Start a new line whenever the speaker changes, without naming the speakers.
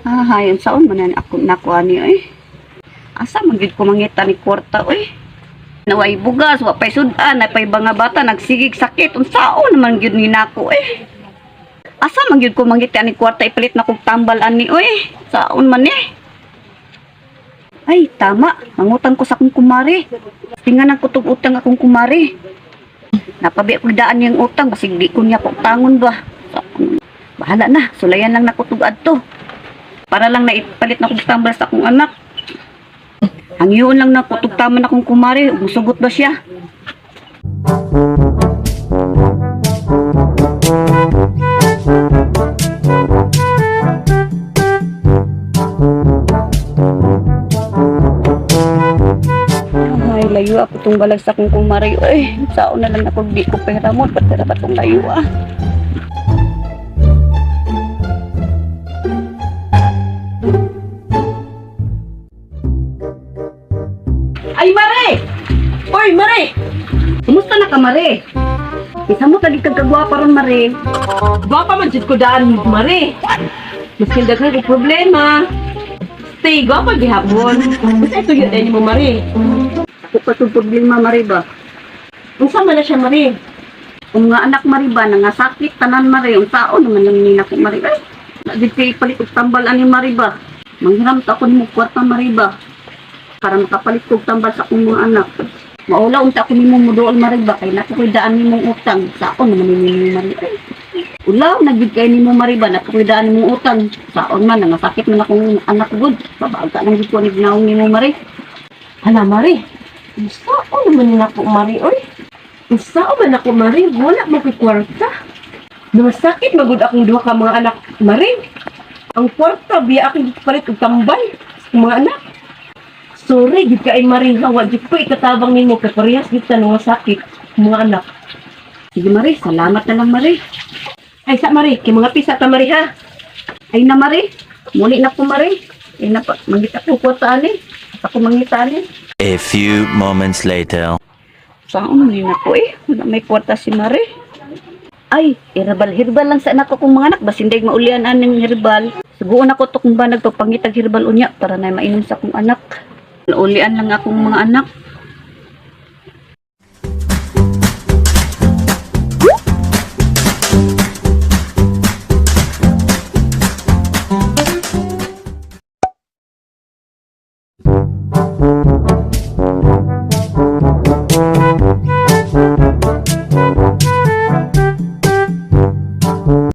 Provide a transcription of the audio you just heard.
Ah, hayon saon man na ako nakuha ni oy. Asa man gid ko mangita ni kwarta oy. Naway bugas, wa pay sudan, na pay mga bata nagsigig sakit. Unsaon naman gyud ni nako eh. Asa man gyud ko mangita ni kwarta ipalit na kog tambal ani oy. Saon man eh. Ay, tama. Mangutang ko sa akong kumare. Tinganan ko tong utang akong kumare. Napabi ako daan niyang utang, basig di ko niya pautangon ba. Saon. Bahala na, sulayan lang nako tug adto. Para lang naipalit na kong tambal sa akong anak. Hangyoon lang na tug taman akong kumare, ug musugot ba siya? Ay, layo ako tong balag sa akong kumare. Uy, sao na lang ako di ko pera mo, ba't pera ba tong layo ah?
Ay, Mare! Oy, Mare!
Kumusta na ka, Mare? Isa mo tagi kag kagwapa ron, Mare.
Gwapa man jud ko daan, Mare. Maskin daghan ko problema. Stay, gwapa gihapon. Basta ito yun mo, Mare.
Ako pa tong problema, Mare ba?
Unsa man na siya, Mare?
Kung nga anak Mare ba, nangasakit tanan Mare, unsaon naman lang ni nako Mare. Ay, na gid kay palit og tambal ani Mare ba? Manghiram ta ako nimo kwarta Mare ba? Para makapalit kog tambal sa akong mga anak. Maula unta ako nimo moduol Mare ba kay nako koy daan nimong utang. Saon naman nimo Mare. Ay, ulaw na gid kay nimo Mare ba, nako koy daan nimong utang. Saon man nangasakit man akong anak gud. Babaga nang gid ko ni ginaong nimo Mare.
Hala, Mare. Unsaon naman ni nako, Mare, oy? Unsaon man ako, Mare? Wala mo ko'y kwarta. Namasakit magud akong duha ka mga anak, Mare. Ang kwarta, biya akong palit og tambal sa mga anak. Sorry, gid ka ay Mare, hawa gid ko ikatabang nimo kay parehas gid ta nga sakit mga anak.
Sige Mare, salamat na lang Mare.
Ay sa Mare, kay mga pisa ta Mare ha.
Ay na Mare, muli na ko Mare. Ay na pa, mangita ko kwarta ani. Ako mangita ani.
A few moments later.
Saan man yun ako eh? Wala may kwarta si Mare. Ay, herbal-herbal lang sa anak ko kong mga anak. Basinday maulian aning herbal. Suguon ako to kung ba nagpapangitag herbal unya para na mainom sa akong anak. Ulian lang akong mga anak.